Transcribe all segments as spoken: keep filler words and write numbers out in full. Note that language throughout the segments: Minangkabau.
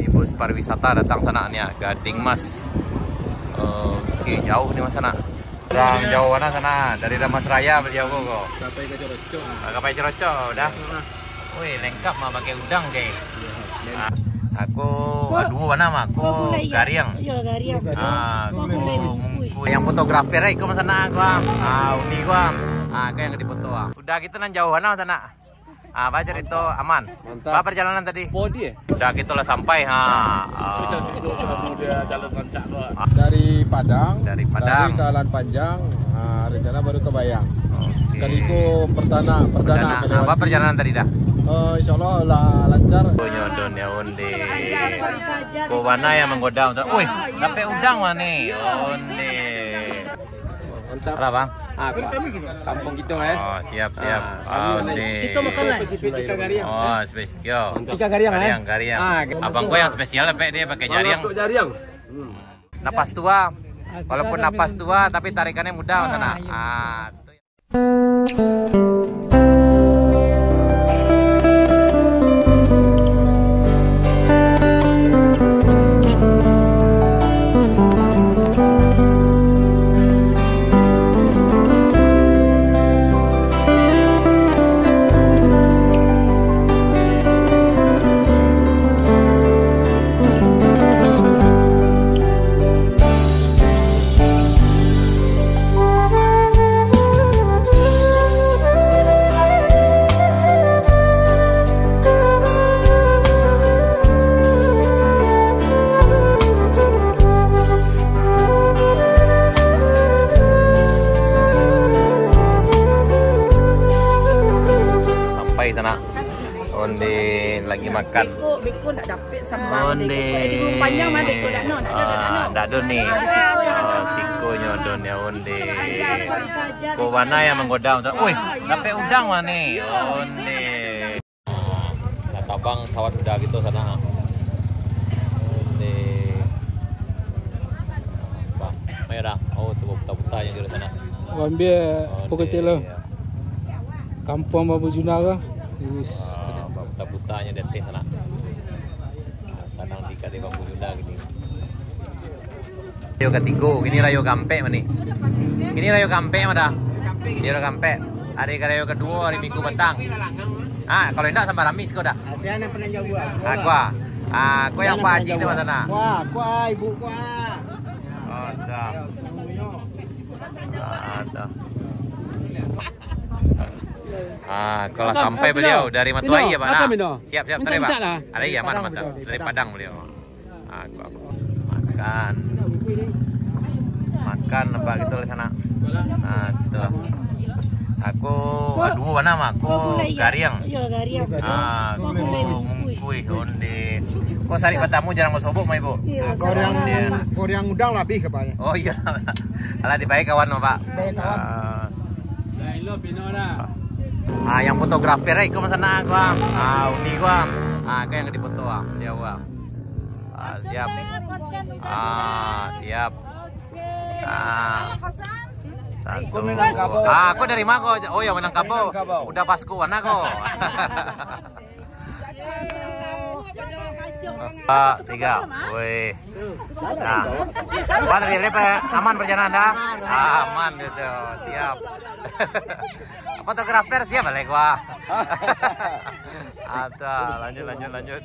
Bus pariwisata datang sanak ni, ah, Gading Mas. Oke, jauh ni Mas sanak. Dari jauh mana sanak? Dari Dharmasraya baliau ko. Kapai ka Corocok. Ah, Kapai Corocok dah. Woi, lengkap mah pakai udang ke. Ah, aku duo mana mah? Aku Gariang. Yo, Gariang. Ah, aku Mungkuih. Yang fotografer eh, iko Mas sanak aku. Ah, Uni aku. Ah, aku yang difoto. Udah gitu nan jauh mana sanak? Ah, apa cerita aman? Mantap. Apa perjalanan tadi? Podi eh? Udah gitu lah sampai ha. Ah. Sudah duduk, sudah muda, jalan rancak kok. Dari Padang, Dari Padang. Dari Kalan Panjang, ah, rencana baru ke Bayang. Oke. Kali ko perdana, perdana. Perdana. Apa perjalanan tadi dah? Eh, insyaallah lah lancar. Punya dunia undi. Ko mana yang menggoda untuk, woi, dapat udang mana ni? Undi. Mantap. Alah, Bang. Ah, kampung kita eh. Oh, siap, siap. Ah, kami Oh, ni. Kita makan lah. Spesifik ikan gariang. Oh, spesifik. Yo. Ikan gariang, eh? Gariang, gariang. Ah, Abang gua yang spesial, Pek, dia pakai Kalau jariang. Untuk jariang. Hmm. Napas tua. Walaupun napas tua, tapi tarikannya mudah sana. Ah, Sampai sana. Onde lagi makan. Beko, beko nak dapet sambal. Onde. Di gunung panjang mah beko dak no, dak ada, dak ada. Ah, dak ada ni. Ah, di situ yang ada. Ah, sikonyo ado ni onde. Ko mana yang menggoda? Oi, dapet udang mah ni. Onde. Nah, tabang sawat udah gitu sana. Onde. Bah, ayo dah. Oh, tu buta-buta yang di sana. Ambil pokok celo. Kampung Babu Juna ko. Wis. Ah, buta-butanya di ateh sana. Ah, tanang di kadai Babu Juna gini. Rayo katigo, kini rayo kaampek mah ni. Kini rayo kaampek mah dah. Kini rayo kaampek. Hari rayo kaduo, hari Minggu patang. Ah, kalau indak sampai Ramis ko dah. Aku ah. Ah, ko yang Pak Haji tu mah sana. Wah, ko ah, ibu ko ah. Oh, dah. Ah, dah. Ah, kalau sampai beliau dari Matuai ya, Pak. Siap, siap, tadi, Pak. Ada iya, aman, aman. Dari Padang beliau. Ah, aku, aku. Makan. Makan apa gitu di sana. Ah, tu. Aku, aduh, mana mah? Aku Gariang. Iya, Gariang. Ah, aku Mungkuih, onde. Kok sari batamu jarang basobok mah, Ibu? Iya, Gariang, Gariang udang labih kapanya. Oh, iya. Alah, dibaik kawan mah, Pak. Baik kawan. Ah. Ah, yang fotografer eh, iko mah sana gua. Ah, Uni gua. Ah, iko yang difoto ah, dia gua. Ah, siap. Ah, siap. Ah. Satu. Ah, kau dari mana kau? Oh, yang Minangkabau. Udah pas ku mana kau? Empat, tiga. Weh. Nah. Apa tadi, Rip, eh? Aman perjalanan dah? Aman gitu. Siap. Fotografer siap balik gua. Ada, lanjut, lanjut, lanjut.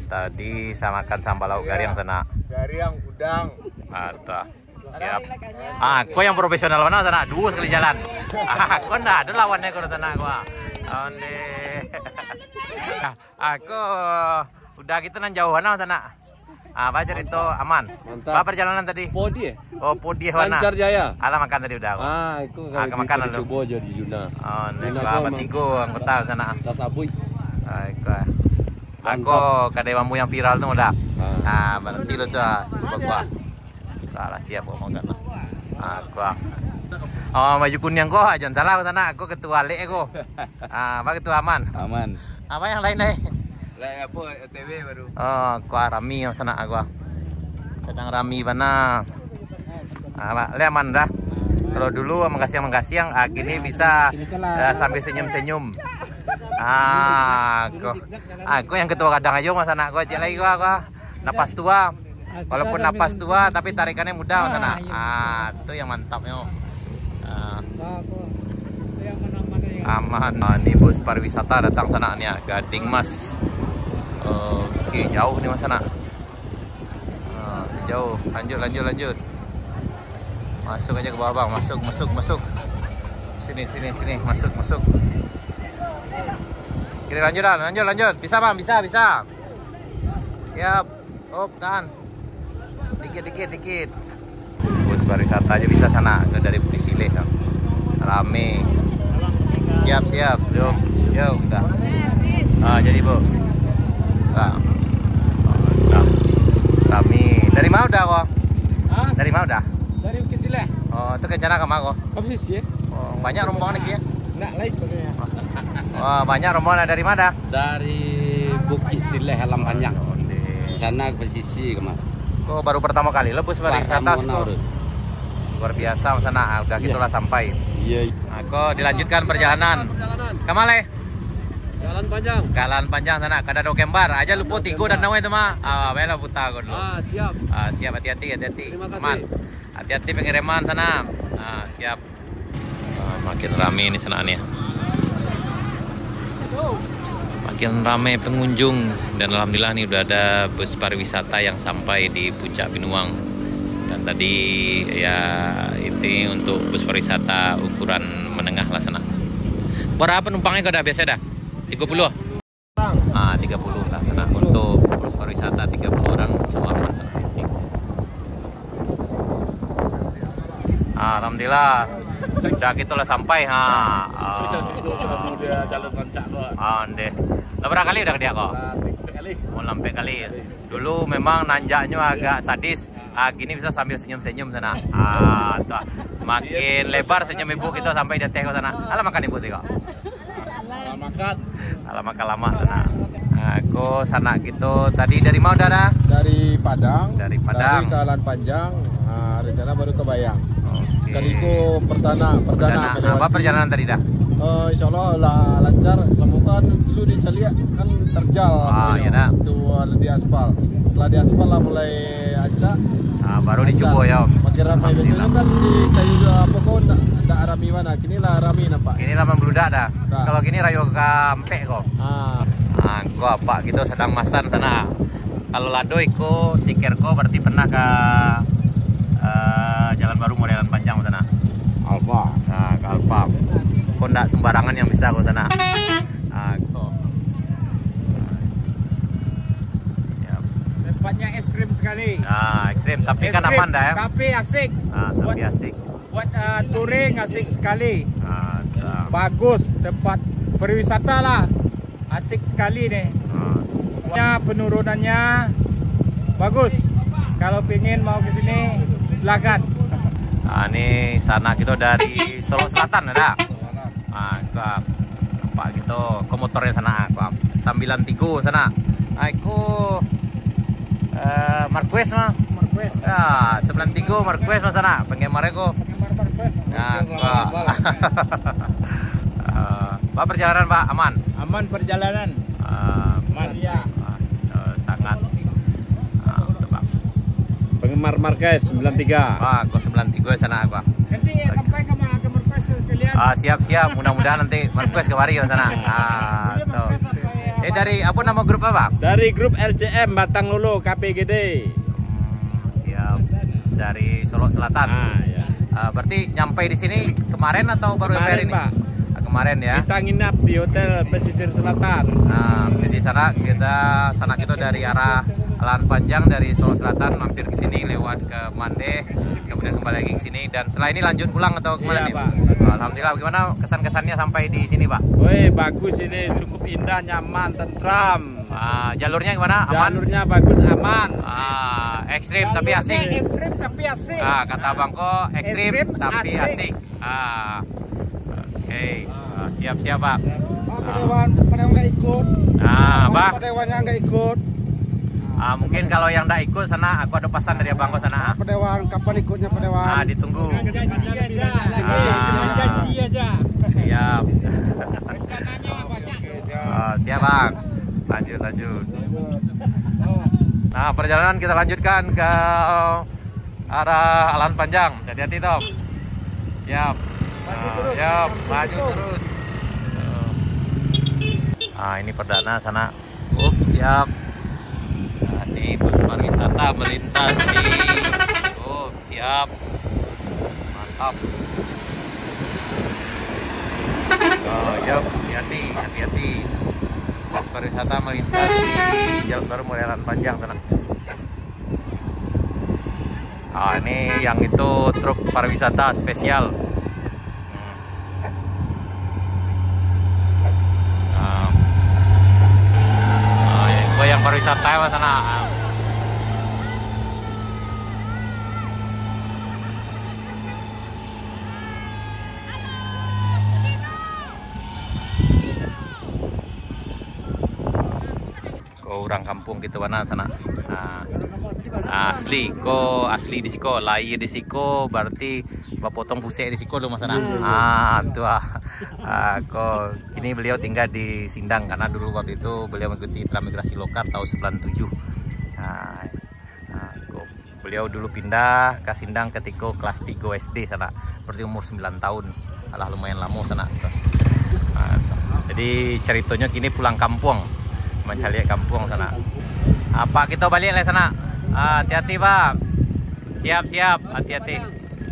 Tadi saya makan sambal lauk Gariang sana. Gariang udang. Ada. Siap. Ah, kau yang profesional mana sana? Dua sekali jalan. Ah, kau ndak ada lawannya kau sana gua. Onde. Ah, aku udah gitu nan jauh mana sana? Ah, apa cerita aman? Mantap. Apa perjalanan tadi? Podi eh? Oh, podi mana? Lancar Jaya. Alah makan tadi udah. Ah, aku ah, makan lalu. Coba aja di Juna. Oh, Juna apa tiga anggota sana? Tasabuik. Ah, aku. Aku kadai bambu yang viral tu dah. Ah, berarti lo coba gua. Lah, lah siap kok makan lah. Aku ah. Oh, baju kuning kok, jangan salah aku sana. Aku ketua Alek aku. Ah, apa ketua aman? Aman. Apa yang lain deh? Lain apa? O T W baru. Oh, aku ah, rami yang sana aku ah. Sedang rami bana. Ah, Pak, le aman dah. Kalau dulu mengkasiang-mengkasiang, ah, kini bisa eh, sambil senyum-senyum. Ah, ko. Ah, ko yang ketua gadang ajo, Mas, anak ko, cek lagi ko, ko. Napas tua. Walaupun napas tua, tapi tarikannya mudah, Mas, anak. Ah, tu yang mantapnyo. Ah. Aman. Ah, ni bus pariwisata datang, sanak, ni, ah, Gading Mas. Oke, jauh ni, Mas, anak. Ah, jauh. Lanjut, lanjut, lanjut. Masuk aja ke bawah, Bang. Masuk, masuk, masuk. Sini, sini, sini. Masuk, masuk. Oke, lanjut, Dan. Lanjut, lanjut. Bisa, Bang. Bisa, bisa. Yap. Op, tahan. Dikit, dikit, dikit. Bus pariwisata aja bisa, sanak. Itu dari Bukitsileh, kan. Rame. Siap, siap. Jom. Jom, kita. Ah, jadi, Bu. Ah. Ah. Rame. Dari mana udah, kok? Hah? Dari mana udah? Dari Bukitsileh. Oh, itu rencana ke mana, kok? Apa sih, sih? Oh, banyak rombongan di sini, ya? Nak naik maksudnya. Wah, banyak rombongan. Dari mana? Dari Bukitsileh, Alam Panjang. Sana ke pesisir kemari. Kok baru pertama kali lah bus pariwisata, kok? Luar biasa, Mas, anak. Ah, udah, iya, gitulah sampai. Iya. Ah, kok dilanjutkan perjalanan. Kemana? Jalan Panjang. Jalan Panjang, sanak. Kada ado kembar. Aja lupa tigo dan nawa itu mah. Ah, baiklah, putar kau dulu. Ah, siap. Ah, siap, hati-hati, hati-hati. Terima kasih. Aman. Hati-hati pengereman sana. Ah, siap. Ah, makin rame ni, sanak, ni. Makin rame pengunjung, dan alhamdulillah ni udah ada bus pariwisata yang sampai di Puncak Pinuang. Dan tadi, ya, itu untuk bus pariwisata ukuran menengah lah, sanak. Berapa penumpangnya kau dah biasa dah? Tiga puluh? Ah, tiga puluh lah, sanak. Untuk bus pariwisata tiga puluh orang, insya Allah aman, sanak. Ah, alhamdulillah. Sejak itulah sampai, ha. Ah. Sudah, sudah mudah jalan rancak ko. Ah, ndeh. Lah, berapa kali udah ke dia ko? Lah, tiga kali. Oh, lah, empat kali. Dulu memang nanjaknyo agak sadis. Ah, kini bisa sambil senyum-senyum sana. Ah, tuh. Makin lebar senyum ibu kita sampai di atas ko sana. Alah, makan ibu tu ko. Alah, makan. Alah, makan lama sana. Ah, ko sanak kito tadi dari mana dah? Dari Padang. Dari Padang. Dari Kalan Panjang, ah, rencana baru ke Bayang. Oke. Kali ko perdana, perdana. Perdana. Melewati. Apa perjalanan tadi dah? Eh, insya Allah lah lancar, selamukan dulu di Caliak kan terjal. Ah, iya dah. Itu, ah, di aspal. Setelah di aspal lah mulai rancak. Ah, baru dicubo ya. Makin ramai. Alhamdulillah. Biasanya kan di kayu apa ko ndak, ndak rami bana. Kini lah rami nampak. Kini lah membludak dah. Nah. Kalau kini rayo ka ampek ko. Ah. Ah, ko apak kito sadang masan sana. Kalau lado iko, siker ko berarti pernah ka, eh, Jalan Baru Morelan Panjang sana. Alfa. Ah, ka Alfa. Ko ndak sembarangan yang bisa ko sana. Ah, ko. Ya. Tempatnya ekstrim sekali. Ah, ekstrim, tapi kan ekstrim, aman dah ya. Tapi asik. Ah, tapi asik. Buat, ah, touring asik sekali. Ah, tak. Bagus tempat pariwisata lah. Asik sekali nih. Ah. Penurunannya bagus. Kalau pingin mau ke sini, silakan. Ah, ni sanak kito dari Solok Selatan, ada? Ah, ko, nampak kito, ko motornyo sanak, ko, sambilan tigo sanak. Ah, ko, eh, Marquez mah. Marquez. Ya, sambilan tigo Marquez mah sanak, penggemar ko. Penggemar Marquez. Ya, ko. Eh, Pak, perjalanan, Pak, aman? Aman perjalanan. Ah, aman. Iya. Ah, eh, sangat, ah, betul, Bang. Penggemar Marquez sembilan tiga. Ah, ko sembilan tigo sanak, Bang. Nanti ya, sampai ke ma-, ke Marquez sekalian. Ah, siap, siap. Mudah-mudahan nanti Marquez kemari ke sana. Ah, tuh. Eh, dari apa nama grup apa, Bang? Dari grup L C M Batang Lolo K P G D. Hmm, siap. Dari Solok Selatan. Ah, iya. Ah, berarti nyampai di sini kemarin atau baru nyampe hari ini? Kemarin, Pak. Ah, kemarin ya. Kita nginap di Hotel Pesisir Selatan. Nah, jadi sana kita, sana kita dari arah Alan Panjang dari Solok Selatan mampir ke sini lewat ke Mandeh, kemudian kembali lagi ke sini dan setelah ini lanjut pulang atau kemana nih? Iya, Pak. Alhamdulillah, bagaimana kesan-kesannya sampai di sini, Pak? Woi, bagus ini, cukup indah, nyaman, tentram. Ah, jalurnya gimana? Aman? Jalurnya bagus, aman. Ah, ekstrim tapi asik. Jalurnya ekstrim tapi asik. Ah, kata Abang ko, ekstrim tapi asik. Ah, oke. Ah, siap-siap, Pak. Ah, Pak Dewan, Pak Dewan nggak ikut. Ah, apa? Pak Dewannya nggak ikut. Ah, mungkin kalau yang nggak ikut sana, aku ada pesan dari Abang ko sana. Pak Dewan, kapan ikutnya, Pak Dewan? Ah, ditunggu. Janji aja. Ah. Janji aja. Siap. Rencananya banyak. Ah, siap, Bang. Lanjut, lanjut. Nah, perjalanan kita lanjutkan ke arah Alahan Panjang. Hati-hati, Tom. Siap. Nah, siap. Maju terus. Ah, ini perdana sana. Up, siap. Nah, ini bus pariwisata melintas di, up, siap. Mantap. Oh, ya, hati-hati, hati-hati. Bus pariwisata melintas di jalan baru, mulai Alahan Panjang sana. Ah, ini yang itu truk pariwisata spesial. Hmm. Ah. Ah, yang, yang pariwisata ya, Mas, sana. Ah. Ko urang kampuang kito bana sanak. Ah, asli, ko asli di siko, lahia di siko, berarti bapotong pusek di siko tu, Mas, sanak. Ah, tu ah. Ah, ko kini beliau tinggal di Sindang karena dulu waktu itu beliau mengikuti transmigrasi lokal tahun sembilan tujuh. Ah, ah, ko Beliau dulu pindah ka Sindang katiko kelas tigo S D sanak, berarti umur sembilan tahun. Alah, lumayan lamo sanak. Ah, jadi caritonyo kini pulang kampuang, mancaliak kampuang sanak. Ah, Pak, kito baliak lai sanak. Ah, hati-hati, Pak. Siap, siap, hati-hati.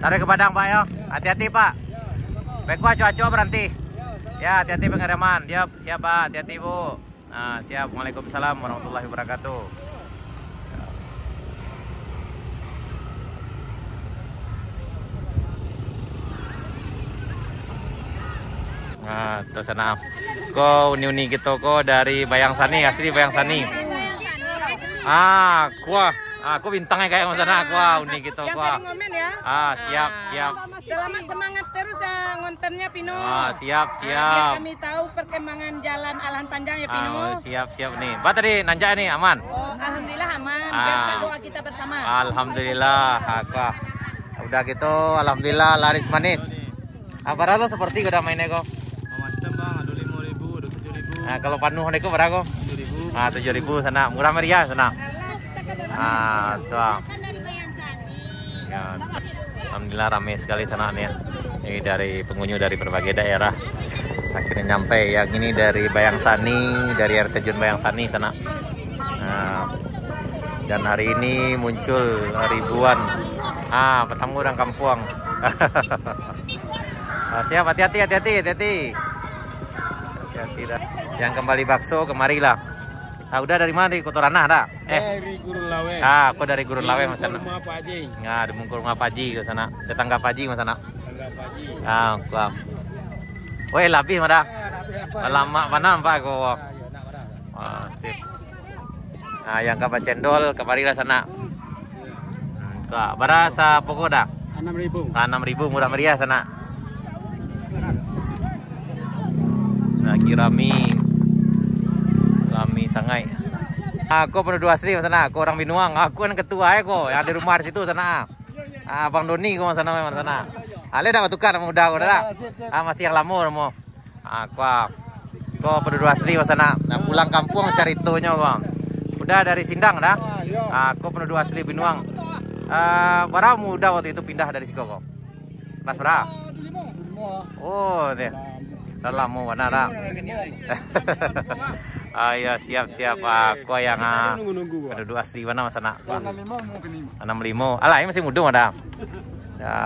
Taruih ka Padang, Pak, yo. Hati-hati, Pak. Beko acok-acok baranti. Ya, hati-hati pengereman. Siap, siap, Pak. Hati-hati, Bu. Ah, siap. Waalaikumsalam warahmatullahi wabarakatuh. Nah, tu sanak. Ko uni-uni kito ko dari Bayang Sani, asli Bayang Sani. Ah, kuah. Ah, ko bintang kayak sanak, kuah uni kito kuah. Ah, siap, siap. Selamat semangat terus ya ngontennya, Pino. Ah, siap, siap. Ah, biar kami tahu perkembangan jalan Alahan Panjang ya, Pino. Ah, siap, siap nih. Ba tadi nanjak nih, aman? Oh, alhamdulillah aman. Ah. Biarkan doa kita bersama. Alhamdulillah. Ah, kuah. Udah gitu, alhamdulillah laris manis. Ah, bara lo seperti udah mainnya kok. Macam-macam, Bang, ada lima ribu, ada tujuh ribu. Ah, kalau panuh dek ko bara ko? Tujuh ribu. Ah, tujuh ribu sanak, murah meriah sanak. Ah, tu ah. Ya. Alhamdulillah ramai sekali sanak ni ya. Ini dari pengunjung dari berbagai daerah. Akhirnya nyampe yang ini dari Bayang Sani, dari air terjun Bayang Sani sanak. Nah, dan hari ini muncul ribuan, ah, bertemu orang kampung. Ah, siap, hati-hati, hati-hati, hati-hati. Hati-hati dah. Yang kembali bakso, kemarilah. Ah, udah dari mana? Dari Koto Ranah dah? Eh. Dari Gurun Laweh. Ah, aku dari Gurun Laweh, Mas, sana. Di rumah Pak Haji. Nah, di muka rumah Pak Haji ke sana. Tetangga Pak Haji, Mas, sana. Tetangga Pak Haji. Ah, kuah. Weh, labih, Mas, dah. Eh, labih apa? Lama mana nampak aku. Ah, iya, nak, Mas, dah. Ah, sip. Ah, yang ka bacendol, kamarilah sanak. Hmm, ka, bara sapoko dah? Anam ribu. Anam ribu, murah meriah sanak. Lagi rami. Rami sangai. Aku penduduk asli, Mas, sanak. Aku orang Binuang. Aku kan ketua, eh, ko. Yang ada rumah di situ, sanak. Ah, Abang Doni ko, Mas, sanak, Mas, sanak. Ale dah batukar nama udah ko dah. Ah, masih yang lamo, lamo. Ah, ko, ko penduduk asli, Mas, sanak. Nah, pulang kampung caritonyo, Bang. Udah dari Sindang dah. Ah, ko penduduk asli Binuang. Ah, bara muda waktu itu pindah dari siko ko? Kelas bara? Oh, deh. Dah lamo bana dah. Ah, ya, siap, siap. Ah, ko yang, ah, penduduk asli bana, Mas, sanak. Anam limo. Alah, ini masih muda, Mas, dah. Ya.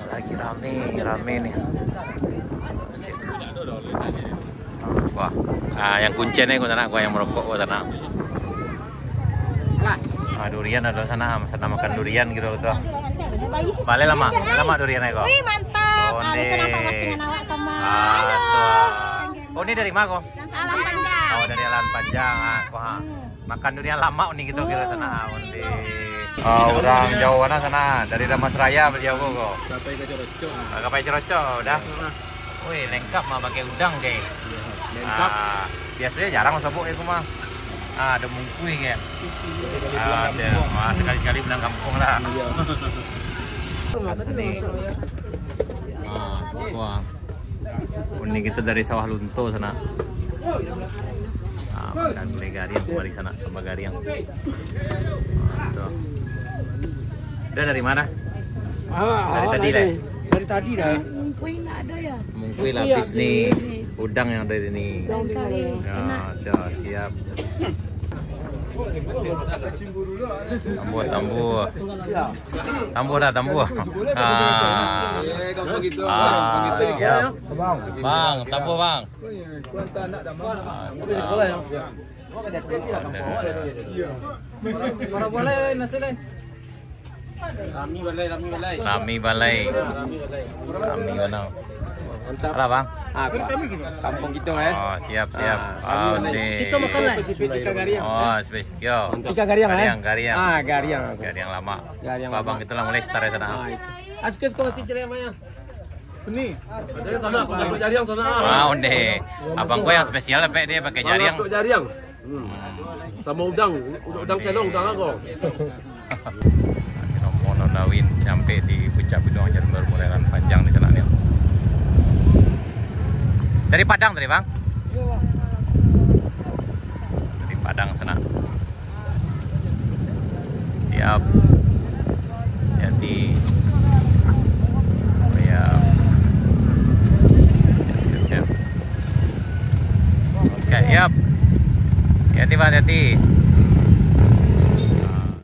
Lagi rame, rame nih. Wah, ah, yang kuncen ni, ko sanak, ko yang merokok, ko sanak. Ah, durian ado sanak, sanak makan durian gitu tu. Balik lama, lama durian ni ko. Wih, mantap. Oh, ah, itu nampak mas dengan awak, teman. Ah, halo. Oh, ini dari mana ko? Alahan Panjang. Oh, dari Alahan Panjang. Ah, ko, ha. Makan durian lamak ni kito kiro sanak, ah, onde. Ah, urang jauah bana sanak, dari Dharmasraya baliau ko. Sampai ka Corocok, ah. Ah, sampai Corocok, udah. Wih, lengkap mah pakai udang, deh. Iya, lengkap. Ah, biasanya jarang sobok ya, ko mah. Ah, ada mungkui, kan. Sekali-kali pulang kampung. Ah, ada. Wah, sekali-kali pulang kampung lah. Iya. Kat sini. Ah, wah. Ini kita dari Sawah Lunto sana. Ah, makan gulai gariang kembali sana, sambal gariang. Ah, tuh. Udah dari mana? Dari tadi lah. Dari tadi dah. Mungkuih nggak ada ya? Mungkuih lah habis nih. Udang yang ada ini. Udang kari. Ya, tuh, siap. Tambah, tambah. Tambah dah, tambah. Ah. Ah, siap. Bang, tambah, Bang. Rami balai, rami balai. Rami balai. Rami balai. Rami balai. Mantap. Alah, Bang. Ah, ka-, kampung kita, eh. Oh, siap, siap. Ah, rami balai. Kita makan lah. Spesifik ikan gariang. Oh, spesifik. Yo. Ikan gariang, eh? Gariang, gariang. Ah, gariang. Gariang lama. Gariang lama. Abang kita lah mulai start dari sana. Ah, itu. Askus kau masih cerai, Maya. Ni. Jadi sana, pakai jariang sana. Ah, onde. Abang gua yang spesial, apa dia pakai jariang? Pakai jariang. Hmm. Sama udang, udang celong, udang ago. Rombongan Dawin sampai di puncak Biduang Ajan Baru, mulai panjang di sana ni. Dari Padang tadi, Bang? Dari Padang sana. Siap. Hati-hati. Oh, ya. Siap, siap, siap. Oke, siap. Hati-hati, Bang, hati-hati.